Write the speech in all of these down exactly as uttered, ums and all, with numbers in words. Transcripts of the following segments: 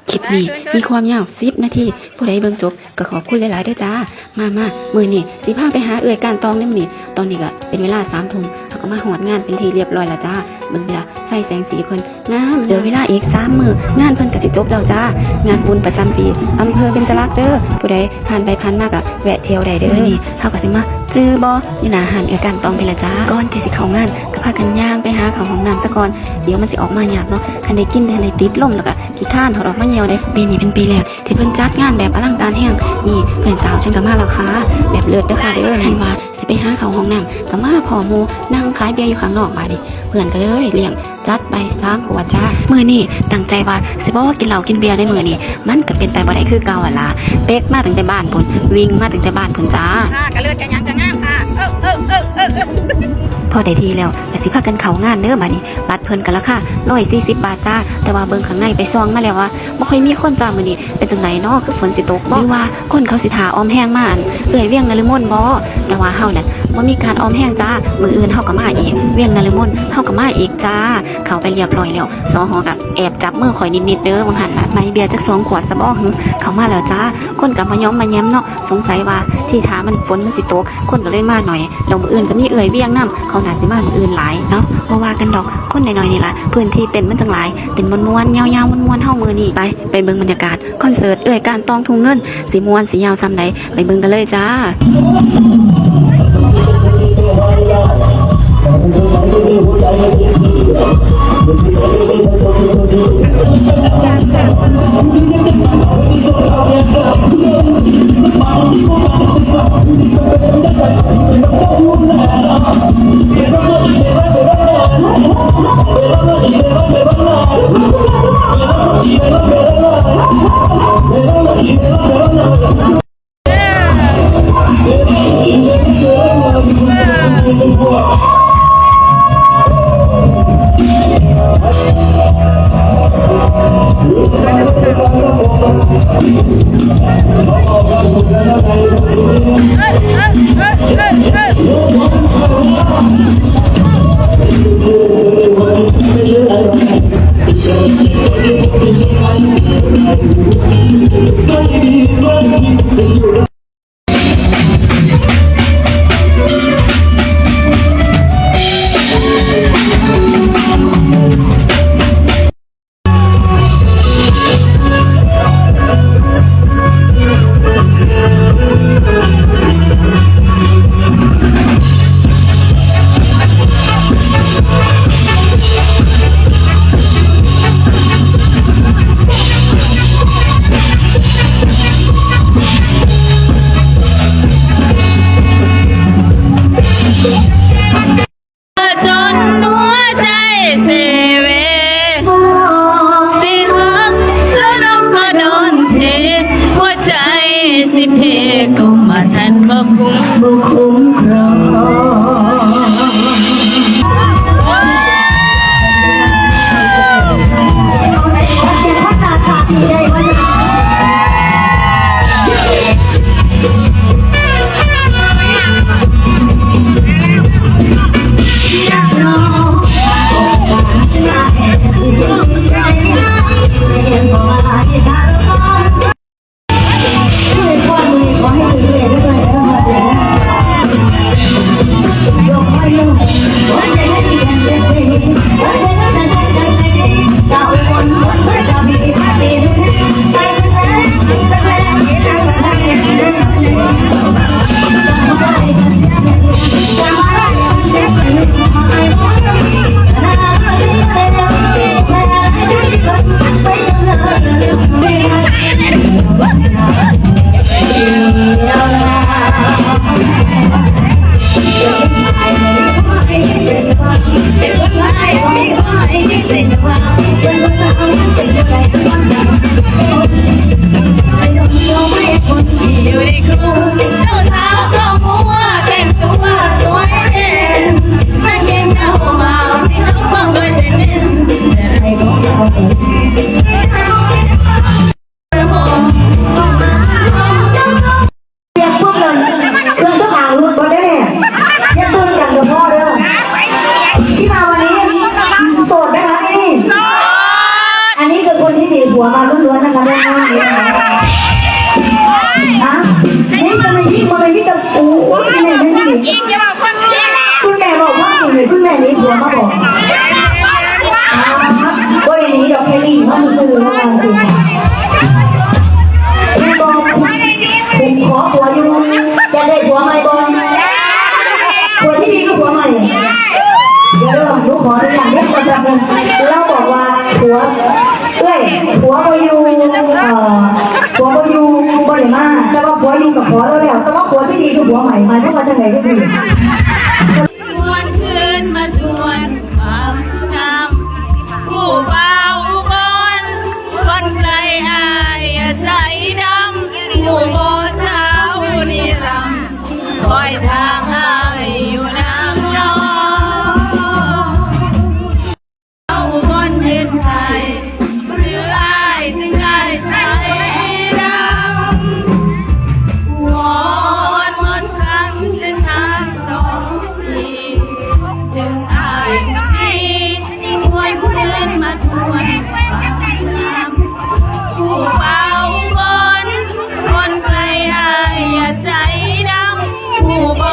คลิปนี้มีความยาวสิบนาที ผู้ใดเบิ่งจบก็ขอบคุณหลายๆเด้อจ้า มามามื้อนี้สิพาไปหาเอื้อยก้านตองในมื้อนี้ ตอนนี้ก็เป็นเวลาสามทุ่ม เฮาก็มาฮอดงานเป็นที่เรียบร้อยแล้วจ้า เบิ่งเด้อ ไฟแสงสีเพิ่นงาม เหลือเวลาอีกสามมื้อ งานเพิ่นก็สิจบแล้วจ้า งานบุญประจำปีอำเภอเบญจรักษ์เด้อ ผู้ใดผ่านไปผ่านมาก็แวะเที่ยวได้เด้อ มื้อนี้เฮาก็สิมา จื่อบ่ อยู่หน้าร้านเอื้อยก้านตองไปละจ้า ก่อนที่สิเข้างานก็พากันย่างไปหาเข้าห้องน้ำซะก่อน เดี๋ยวมันสิออกมายากเนาะ คันได้กลิ่น คันได้ติดลมแล้วก็ขี้คร้านถอดออกมาเยี่ยวเด้ ปีนี้เป็นปีแรกที่เพิ่นจัดงานแบบอลังการแฮง นี่เพื่อนสาวฉันก็มาแล้วค่ะ แบบเลิศเด้อค่ะเด้อ คันว่าสิไปหาเข้าห้องน้ำก็มาพ้อหมู่นั่งขายเบียร์อยู่ข้างนอก บาดนี้เพื่อนก็เลยเลี้ยง จัดไปสามขวดจ้า มื้อนี้ตั้งใจว่าสิบ่กินเหล้ากินเบียร์ในมื้อนี้ มันก็เป็นไปบ่ได้คือเก่าหั่นล่ะ เป๊กมาตั้งแต่บ้านพุ้น วิ่งมาตั้งแต่บ้านพุ้นจ้า ค่ะ กะเลิศกะหยังกะงามค่ะ เออ เออ เออ เออ เออ พอได้ที่แล้วก็สิพากันเข้างานเด้อ บาดนี้ บัตรเพิ่นก็ราคาร้อยสี่สิบบาทจ้า แต่ว่าเบิ่งข้างในไปส่องมาแล้วว่าบ่ค่อยมีคนจ้ามื้อนี้ เป็นจั่งใดน้อ คือฝนสิตกบ่ หรือว่าคนเขาสิท่าออมแฮงมาอันเอื้อยเวียงนฤมลบ่ แต่ว่าเฮานั่นบ่มีการออมแฮงจ้า มื้ออื่นเฮาก็มาอีก เวียงนฤมลเฮาก็มาอีกจ้า เข้าไปเรียบร้อยแล้ว สห ก็แอบจับมือข่อยนิดๆเด้อ ว่าหั่นน่ะ ไม้เบียร์จักสองขวดซะบ่ หึ เข้ามาแล้วจ้า คนก็มายอมมาแยมเนาะ สงสัยว่าที่ท่ามันฝนมันสิตก คนก็เลยมาหน่อย แล้วมื้ออื่นก็มีเอื้อยเวียงนำ เขาน่าสิมามื้ออื่นหลายเนาะ บ่ว่ากันดอก คนน้อยๆนี่ล่ะ พื้นที่เต้นมันจั่งหลาย เต้นม่วนๆ ยาวๆ ม่วนๆ เฮามื้อนี้ ไป ไปเบิ่งบรรยากาศคอนเสิร์ตเอื้อยก้านตองทุ่งเงิน สิม่วนสิยาวส่ำใด ไปเบิ่งกันเลยจ้า จนหัวใจเซเว ที่ฮักแล้วน้องก็โดนเท หัวใจสิเพก็มาทันบ่คุ้มบ่คุ้มครอง เปรียบเทียบกัน เครื่องสำอางหลุดบ่ได้เนี่ย อย่าตื่นกันกับพ่อเด้อ ที่มาวันนี้โสดไหมคะที่นี่ อันนี้คือคนที่มีผัวมา ล้วนๆนะคะ ด้านหน้านี้นะคะ ฮะ นี่ทำไมพี่ ทำไมพี่จะ โอ้ย แม่ไม่ดี คุณแม่บอกว่าคุณเนี่ย คุณแม่หนีผัวมาบอก อ่า ก็อย่างนี้ดอกแค่นี้มาซื้อๆแล้วกันสิ แม่บอก ผมขอผัวอยู่ อยากได้ผัวใหม่ก่อน ผัวที่ดีคือผัวใหม่ เดี๋ยวหนูขออนุญาตเรียกคนแป๊บนึง เราบอกว่าผัว เอ้ย ผัวบ่อยู่ เอ่อ ผัวบ่อยู่ บ่ได้มา แต่ว่าผัวอยู่กับผัวเราแล้ว แต่ว่าผัวที่ดีคือผัวใหม่ หมายความว่าจังได๋ก็คือ หวนคืนมาทวนความจำ ผู้บ่าวอุบล คนไกลอ้ายใจดำ ผู้บ่าวสาวนิรันดร์ คอยทางอ้ายอยู่นางรอ เอาคนเห็นไทย หรืออ้ายจึงได้ใจดำ วอนมนต์ครั้งเส้นทางสองสี่ ถึงอ้ายที่ควรคืนมาทวนความงาม ผู้บ่าวบน คนไกลอ้ายอย่าใจดำ ผู้บ่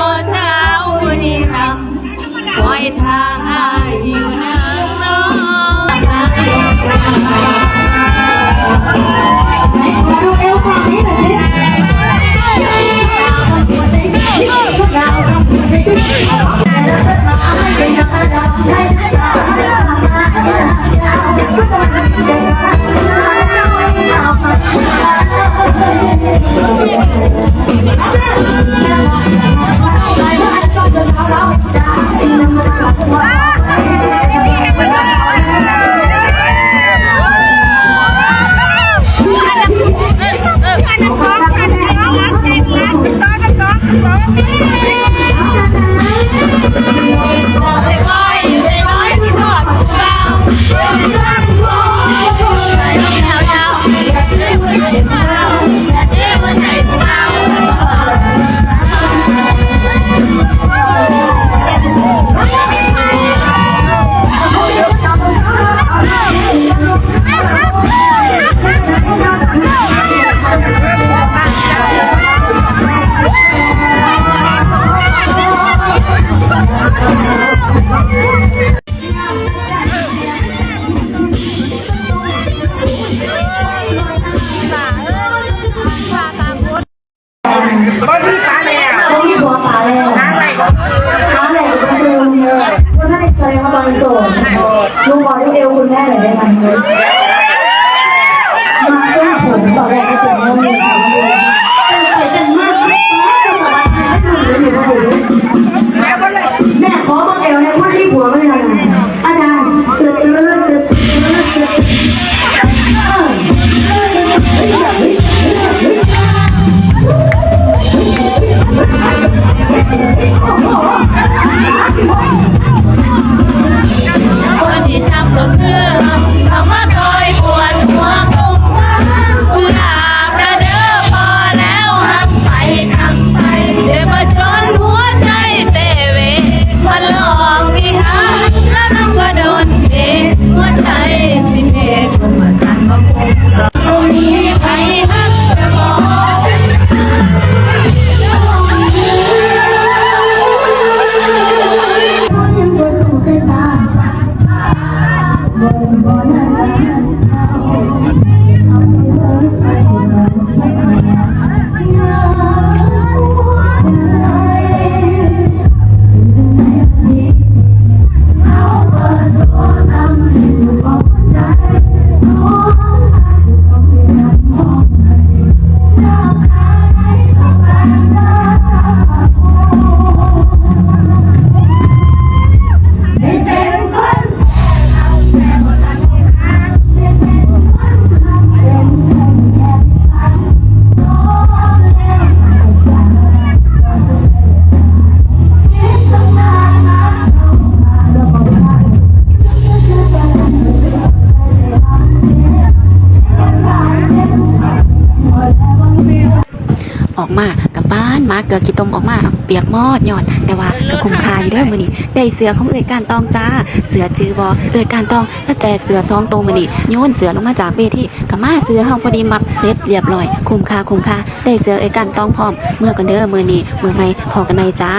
ออกมากับบ้านหมาเกือกขี้ตมออกมา เปียกหมดย้อน แต่ว่าก็คุ้มค่าอยู่เด้อมื้อนี้ ได้เสื้อของเอื้อยก้านตองจ้า เสื้อจื่อบ่ เอื้อยก้านตองมาแจกเสื้อสองตัวมื้อนี้ โยนเสื้อลงมาจากเวที ก็มาเสื้อเฮาพอดีมับเสร็จเรียบร้อย คุ้มค่า คุ้มค่า ได้เสื้อเอื้อยก้านตองพร้อม เมือก่อนเด้อมื้อนี้ มื้อใหม่พ้อกันใหม่จ้า